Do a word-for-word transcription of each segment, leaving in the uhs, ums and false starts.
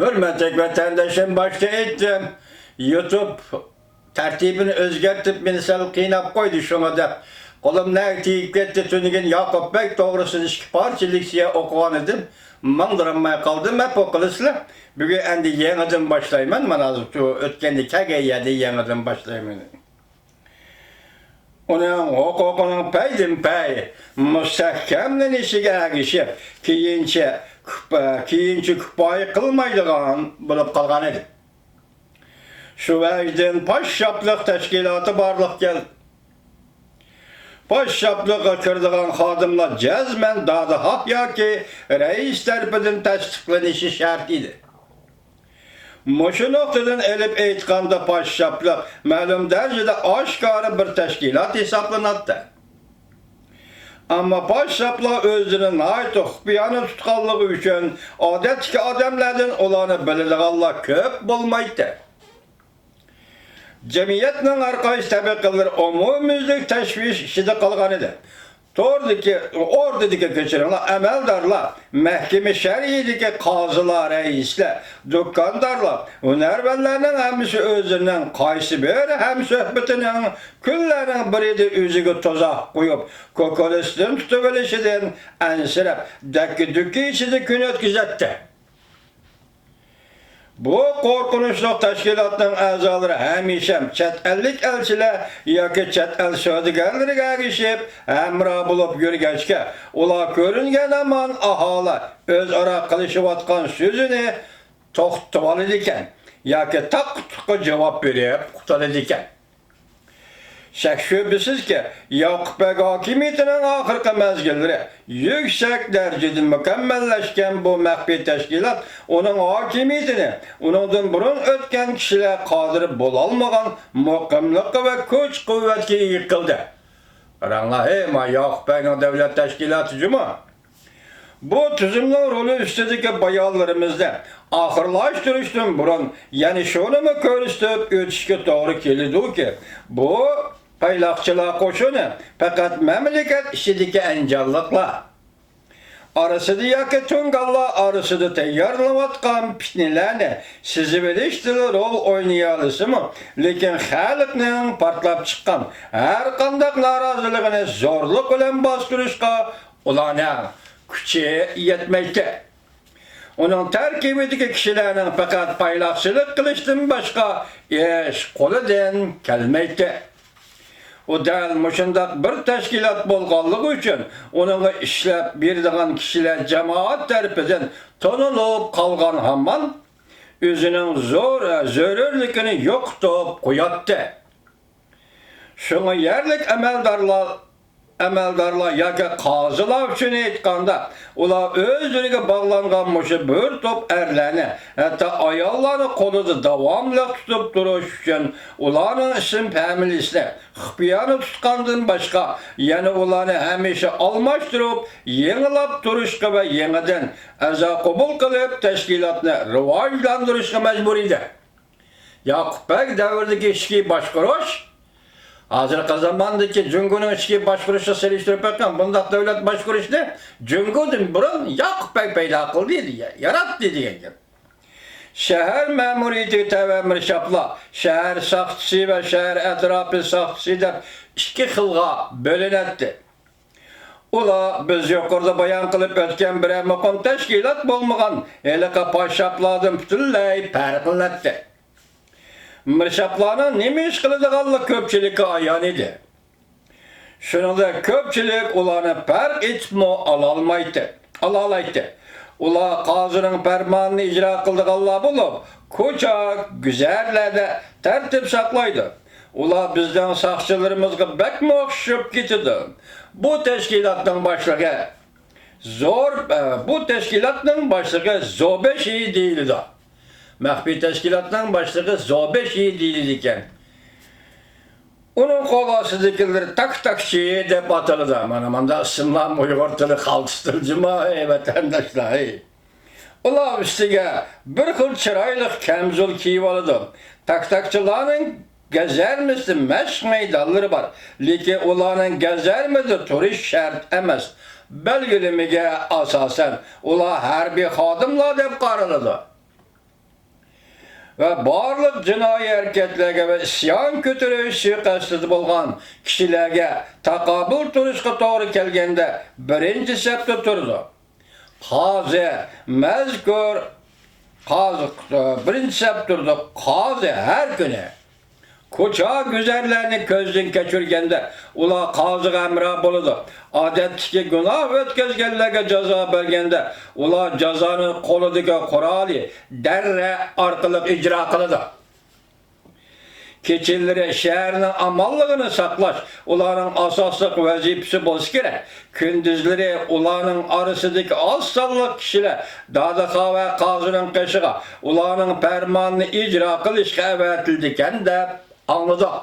ھۆرمەتلىك ۋەتەنداشلىرىم، باشتا ئېيتتىم، يۇتۇب تەرتىپىنى ئۆزگەرتىپ، مېنى سەل قىيناپ قويدى، شۇڭا دەپ قولۇم نەگە تېگىپ كەتتى. تۈنۈگۈن ياقۇپ بەگ توغرىسىدا ئىككى پارچە لېكسىيە ئوقۇغان ئىدىم، ماڭدۇرالماي قالدىم، ئەپۇ قىلىسىلەر. بۈگۈن ئەمدى يېڭىدىن باشلايمەن، مانا ھازىر شۇ ئۆتكەندە كەلگەن يەردىن يېڭىدىن باشلايمەن. ئۇنىڭ ھوقۇقىنىڭ پەيدىنپەي مۇستەھكەملىنىشىگە ئەگىشىپ، كېيىنچە كۇپا-، كېيىنچە كۇپايە قىلمايدىغان بولۇپ قالغان ئىدى. شۇ ۋەجدىن پاششاپلىق تەشكىلاتى بارلىققا كەلدى. پاششاپلىققا كىرىدىغان خادىملار جەزمەن دادىخاھ ياكى رەئىس تەرىپىدىن تەستىقلىنىشى شەرت ئىدى. مۇشۇ نۇقتىدىن ئېلىپ ئېيتقاندا، پاششاپلىق مەلۇم دەرىجىدە ئاشكارا بىر تەشكىلات ھېسابلىناتتى. ئەمما پاششاپلار ئۆزلىرىنى ناھايىتى خۇپىيانە تۇتقانلىقى ئۈچۈن، ئادەتتىكى ئادەملەردىن ئۇلارنى بىلىدىغانلار كۆپ بولمايتتى. جەمئىيەتنىڭ ھەر قايسى تەبىقىلىرى ئومۇميۈزلۈك تەشۋىش ئىچىدە قالغانىدى. توردىكى، ئوردىدىكى، كەچۈرۈڭلار، ئەمەلدارلار، مەھكىمە شەرئىدىكى قازىلار، رەئىسلەر، دۇكاندارلار، ھۈنەرۋەنلەرنىڭ ھەممىسى ئۆزلىرىنىڭ قايسى بىر ھەمسۆھبىتىنىڭ كۈنلەرنىڭ بىرىدە ئۆزىگە تۇزاق قويۇپ، كوكۇلىسىدىن تۇتۇۋېلىشىدىن ئەنسىرەپ، دەككە-دۈككە ئىچىدە كۈن ئۆتكۈزەتتى. بۇ قورقۇنچلۇق تەشكىلاتنىڭ ئەزالىرى ھەمىشە چەت ئەللىك ئەلچىلەر ياكى چەت ئەل سودىگەرلىرىگە ئەگىشىپ ھەمراھ بولۇپ يۈرگەچكە، ئۇلار كۆرۈنگەن ھامان ئاھالە ئۆزئارا قىلىشىۋاتقان سۆزىنى توختىتىۋالىدىكەن ياكى تاققا تۇققا جاۋاب بېرىپ قۇتۇلىدىكەن. شەك-شۈبھىسىزكى، ياقۇپ بەگ ھاكىمىيىتىنىڭ ئاخىرقى مەزگىللىرى يۈكسەك دەرىجىدە مۇكەممەللەشكەن بۇ مەخپىي تەشكىلات ئۇنىڭ ھاكىمىيىتىنى ئۇنىڭدىن بۇرۇن ئۆتكەن كىشىلەر قادىر بولالمىغان مۇقىملىققا ۋە كۈچ-قۇۋۋەتكە ئىگە قىلدى. قاراڭلار، ھەي، ما ياقۇپ بەگنىڭ دۆلەت تەشكىلاتى جۇمۇ. بۇ تۈزۈمنىڭ رولى ئۈستىدىكى بايانلىرىمىزنى ئاخىرلاشتۇرۇشتىن بۇرۇن، يەنە شۇنىمۇ كۆرسىتىپ ئۆتۈشكە توغرا كېلىدۇكى، بۇ پايلاقچىلار قوشۇنى پەقەت مەملىكەت ئىچىدىكى ئەنجانلىقلار ئارىسىدا ياكى تۇڭگانلار ئارىسىدا تەييارلىنىۋاتقان پىتنىلەرنى سىزىۋېلىشتىلا رول ئوينىيالىسىمۇ، لېكىن خەلقنىڭ پارتلاپ چىققان ھەرقانداق نارازىلىقىنى زورلۇق بىلەن باستۇرۇشقا ئۇلارنىڭ كۈچى يەتمەيتتى. ئۇنىڭ تەركىبىدىكى كىشىلەرنىڭ پەقەت پايلاقچىلىق قىلىشتىن باشقا ئىش قولىدىن كەلمەيتتى. ئۇ دەل مۇشۇنداق بىر تەشكىلات بولغانلىقى ئۈچۈن ئۇنىڭغا ئىشلەپ بېرىدىغان كىشىلەر جامائەت تەرىپىدىن تونۇلۇپ قالغان ھامان ئۆزىنىڭ زور، زۆرۈرلۈكىنى يوقىتىپ قوياتتى. شۇڭا يەرلىك ئەمەلدارلار، ئەمەلدارلار ياكى قازىلار ئۈچۈن ئېيتقاندا، ئۇلار ئۆزلىرىگە باغلانغان مۇشۇ بىر توپ ئەرلەرنى، ھەتتا ئاياللارنى قولىدا داۋاملىق تۇتۇپ تۇرۇش ئۈچۈن ئۇلارنىڭ ئىسىم-فامىلىسىنى خۇپىيانە تۇتقاندىن باشقا، يەنە ئۇلارنى ھەمىشە ئالماشتۇرۇپ، يېڭىلاپ تۇرۇشقا ۋە يېڭىدىن ئەزا قوبۇل قىلىپ، تەشكىلاتنى راۋاجلاندۇرۇشقا مەجبۇر ئىدى. ياقۇپ بەگ دەۋرىدىكى ئىچكى باشقۇرۇش، ھازىرقى زاماندىكى جۇڭگونىڭ ئىچكى باشقۇرۇشىغا سېلىشتۇرۇپ بېقىڭ، بۇنداق دۆلەت باشقۇرۇشنى جۇڭگودىن بۇرۇن ياقۇپ بەگ پەيدا قىلدى، ياراتتى دېگەن گەپ. شەھەر مەمۇرىيىتىگە تەۋە مىرشاپلار شەھەر ساقچىسى ۋە شەھەر ئەتراپى ساقچىسى دەپ ئىككى خىلغا بۆلۈنەتتى. ئۇلار بىز يۇقىرىدا بايان قىلىپ ئۆتكەن بىرەر مۇقىم تەشكىلات بولمىغان ھېلىقى پاششاپلاردىن پۈتۈنلەي پەرقلىنەتتى. مىرشاپلارنىڭ نېمە ئىش قىلىدىغانلىقى كۆپچىلىككە ئايان ئىدى. شۇنىڭدەك كۆپچىلىك ئۇلارنى پەرق ئېتىپمۇ ئالالمايتتى، ئالالايتتى. ئۇلار قازىنىڭ پەرمانىنى ئىجرا قىلىدىغانلار بولۇپ، كوچا، گۈزەرلەردە تەرتىپ ساقلايدۇ. ئۇلار بىزنىڭ ساقچىلىرىمىزغا بەكمۇ ئوخشىشىپ كېتىدۇ. بۇ تەشكىلاتنىڭ باشلىقى زور، ئە، بۇ تەشكىلاتنىڭ باشلىقى زوبېشى دېيىلىدۇ. مەخپىي تەشكىلاتنىڭ باشلىقى زوبېشى دېيىلىدىكەن. ئۇنىڭ قول ئاستىدىكىلىرى تاك-تاكچى دەپ ئاتىلىدۇ. مانا مۇنداق ئىسىملارمۇ ئۇيغۇر تىلى قالتىستۇر جۇمۇ، ھەي ۋەتەنداشلار، ھەي. ئۇلار ئۈستىگە بىر خىل چىرايلىق كەمزۇل كىيىۋالىدۇ. تاك-تاكچىلارنىڭ گەزەرمىسى مەشىق مەيدانلىرى بار، لېكىن ئۇلارنىڭ گەزەرمىدە تۇرۇش شەرت ئەمەس. بەلگىلىمىگە ئاساسەن، ئۇلار ھەربىي خادىملار دەپ قارىلىدۇ. ۋە بارلىق جىنايى ھەرىكەتلەرگە ۋە ئىسيان كۆتۈرۈش سۇيىقەستىدە بولغان كىشىلەرگە تاقابىل تۇرۇشقا توغرا كەلگەندە بىرىنچى سەپتە تۇرىدۇ. قازى، مەزكۇر قازى، بىرىنچى سەپتە تۇرىدۇ. قازى ھەر كۈنى كوچا گۈزەرلەرنى كۆزدىن كەچۈرگەندە، ئۇلار قازىغا ھەمراھ بولىدۇ. ئادەتتىكى گۇناھ ئۆتكەزگەنلەرگە جازا بەرگەندە، ئۇلار جازانى قولىدىكى قورالى دەررە ئارقىلىق ئىجرا قىلىدۇ. كېچىلىرى شەھەرنىڭ ئامانلىقىنى ساقلاش ئۇلارنىڭ ئاساسلىق ۋەزىپىسى بولسا كېرەك. كۈندۈزلىرى ئۇلارنىڭ ئارىسىدىكى ئاز سانلىق كىشىلەر دادىخان ۋە قازىنىڭ قېشىغا ئۇلارنىڭ پەرمانىنى ئىجرا قىلىشقا ئەۋەتىلىدىكەن دەپ ئاڭلىدۇق.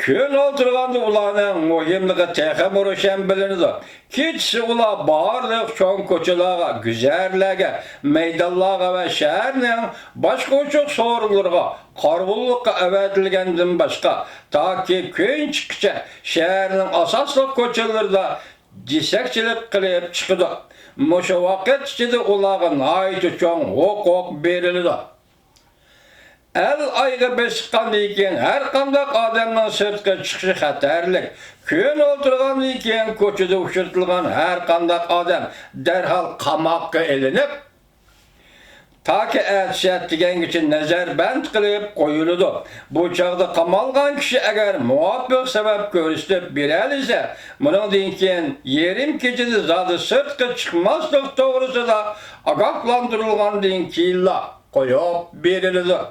كۈن ئولتۇرغاندا ئۇلارنىڭ مۇھىملىقى تېخىمۇ روشەن بىلىنىدۇ. كېچىسى ئۇلار بارلىق چوڭ كوچىلارغا، گۈزەرلەرگە، مەيدانلارغا ۋە شەھەرنىڭ باشقا ئوچۇق سورۇنلىرىغا قارىۋۇللۇققا ئەۋەتىلگەندىن باشقا، تاكى كۈن چىققىچە شەھەرنىڭ ئاساسلىق كوچىلىرىدا جېسەكچىلىك قىلىپ چىقىدۇ. مۇشۇ ۋاقىت ئىچىدە ئۇلارغا ناھايىتى چوڭ ھوقۇق بېرىلىدۇ. ئەل ئايىغى بېسىققاندىن كېيىن، ھەر قانداق ئادەمنىڭ سىرتقا چىقىشى خەتەرلىك. كۈن ئولتۇرغاندىن كېيىن، كوچىدا ئۇچرىتىلغان ھەر قانداق ئادەم دەرھال قاماققا ئېلىنىپ، تاكى ئەتىسى ئەتىگەنگىچە نەزەربەند قىلىپ قويۇلىدۇ. بۇ چاغدا قامالغان كىشى ئەگەر مۇۋاپىق سەۋەب كۆرسىتىپ بېرەلىسە، بۇنىڭدىن كېيىن يېرىم كېچىدە زادى سىرتقا چىقماسلىق توغرىسىدا ئاگاھلاندۇرۇلغاندىن كېيىنلا قويۇپ بېرىلىدۇ.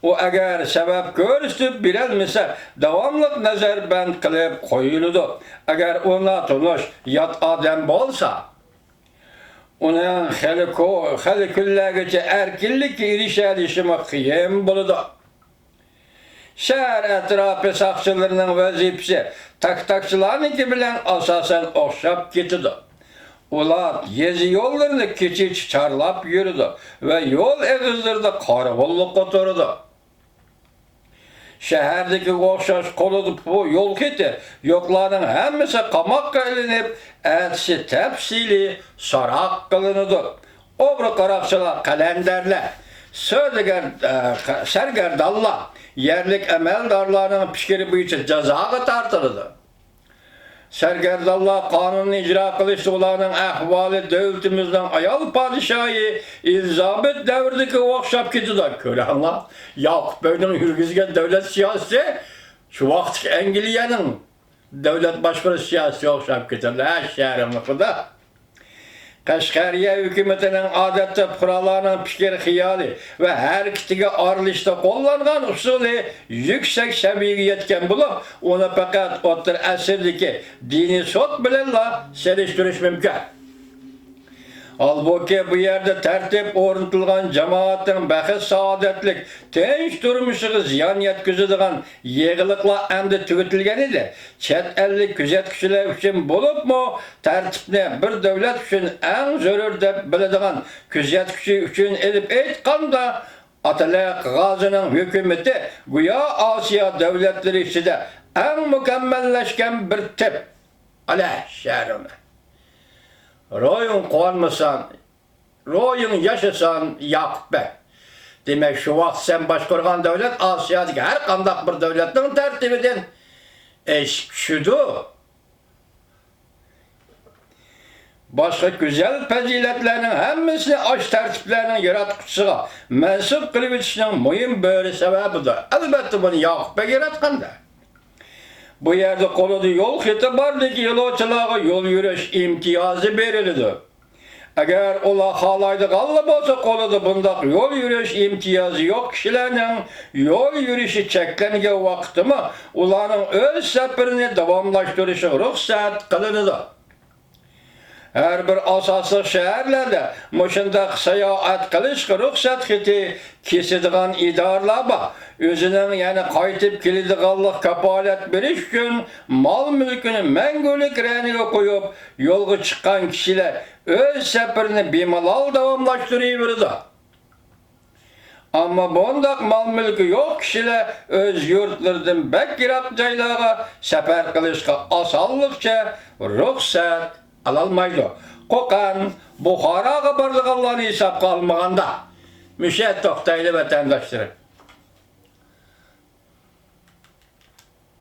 ئۇ ئەگەر سەۋەب كۆرسىتىپ بېرەلمىسە، داۋاملىق نەزەربەند قىلىپ قويۇلىدۇ. ئەگەر ئۇ ناتونۇش، يات ئادەم بولسا، ئۇنىڭ خېلى كو-، خېلى كۈنلەرگىچە ئەركىنلىككە ئېرىشەلىشىمۇ قىيىن بولىدۇ. شەھەر ئەتراپى ساقچىلىرىنىڭ ۋەزىپىسى تاكتاكچىلارنىڭكى بىلەن ئاساسەن ئوخشاپ كېتىدۇ. ئۇلار يېزا يوللىرىنى كېچىچە چارلاپ يۈرىدۇ ۋە يول ئېغىزلىرىدا قارىۋۇللۇققا تۇرىدۇ. شەھەردىكىگە ئوخشاش قولىدا پۇ-، يول خېتى يوقلارنىڭ ھەممىسى قاماققا ئېلىنىپ، ئەتىسى تەپسىلىي سوراق قىلىنىدۇ. ئوغرى-قاراقچىلار، قەلەندەرلەر، سودىگەر، ئە، سەرگەردانلار يەرلىك ئەمەلدارلارنىڭ پىكرى بويىچە جازاغا تارتىلىدۇ. سەرگەردانلار قانۇننى ئىجرا قىلىشتا ئۇلارنىڭ ئەھۋالى دۆلىتىمىزنىڭ ئايال پادىشاھى ئېلىزابېت دەۋرىدىكىگە ئوخشاپ كېتىدۇ. كۆرۈڭلار، ياقۇپ بەگنىڭ يۈرگۈزگەن دۆلەت سىياسىتى شۇ ۋاقىتتىكى ئەنگلىيەنىڭ دۆلەت باشقۇرۇش سىياسىتىگە ئوخشاپ كېتىدۇ. ھە، شەھىرىملىقىدا. قەشقەرىيە ھۆكۈمىتىنىڭ ئادەتتە پۇقرالارنىڭ پىكىر-خىيالى ۋە ھەرىكىتىگە ئارىلىشىشتا قوللانغان ئۇسۇلى يۈكسەك سەۋىيەگە يەتكەن بولۇپ، ئۇنى پەقەت ئوتتۇرا ئەسىردىكى دىنىي سوت بىلەنلا سېلىشتۇرۇش مۇمكىن. ھالبۇكى، بۇ يەردە تەرتىپ ئورنىتىلغان جامائەتنىڭ بەخت-سائادەتلىك، تىنچ تۇرمۇشىغا زىيان يەتكۈزىدىغان يېغىلىقلار ئەمدى تۈگىتىلگەن ئىدى. چەت ئەللىك كۆزەتكۈچىلەر ئۈچۈن بولۇپمۇ، تەرتىپنى بىر دۆلەت ئۈچۈن ئەڭ زۆرۈر دەپ بىلىدىغان كۆزەتكۈچى ئۈچۈن ئېلىپ ئېيتقاندا، ئاتىلىق غازىنىڭ ھۆكۈمىتى گويا ئاسىيا دۆلەتلىرى ئىچىدە ئەڭ مۇكەممەللەشكەن بىر تىپ. ئالە شەھىرىمنى. روھىڭ قۇۋانمىسا، روھىڭ ياشىسۇن، ياقۇپ بەگ. دېمەك، شۇ ۋاقىت سەن باشقۇرغان دۆلەت ئاسىيادىكى ھەر قانداق بىر دۆلەتنىڭ تەرتىپىدىن ئېشىپ چۈشىدۇ. باشقا گۈزەل پەزىلەتلەرنىڭ ھەممىسىنى ئاشۇ تەرتىپلەرنىڭ ياراتقۇچىسىغا مەنسۇپ قىلىۋېتىشنىڭ مۇھىم بىر سەۋەبىدۇر. ئەلۋەتتە، بۇنى ياقۇپ بەگ ياراتقاندا. بۇ يەردە قولىدا يول خېتى باردىكى يولۇچىلارغا يول يۈرۈش ئىمتىيازى بېرىلىدۇ. ئەگەر ئۇلار خالايدىغانلا بولسا، قولىدا بۇنداق يول يۈرۈش ئىمتىيازى يوق كىشىلەرنىڭ يول يۈرۈشى چەكلەنگەن ۋاقىتتىمۇ ئۇلارنىڭ ئۆز سەپىرىنى داۋاملاشتۇرۇشىغا رۇخسەت قىلىنىدۇ. ھەر بىر ئاساسلىق شەھەرلەردە مۇشۇنداق ساياھەت قىلىشقا رۇخسەت خېتى كېسىدىغان ئىدارىلەر بار. ئۆزىنىڭ يەنە قايتىپ كېلىدىغانلىق كاپالەت بېرىش ئۈچۈن مال-مۈلكىنى مەڭگۈلۈك رەنىگە قويۇپ، يولغا چىققان كىشىلەر ئۆز سەپىرىنى بىمالال داۋاملاشتۇرۇۋېرىدۇ. ئەمما بۇنداق مال-مۈلكى يوق كىشىلەر ئۆز يۇرتلىرىدىن بەك يىراق جايلارغا سەپەر قىلىشقا ئاسانلىقچە رۇخسەت ئالالمايدۇ. قوقەن، بۇخاراغا بارىدىغانلارنى ھېسابقا ئالمىغاندا، مۇشۇ يەردە توختايلى، ۋەتەنداشلىرىم.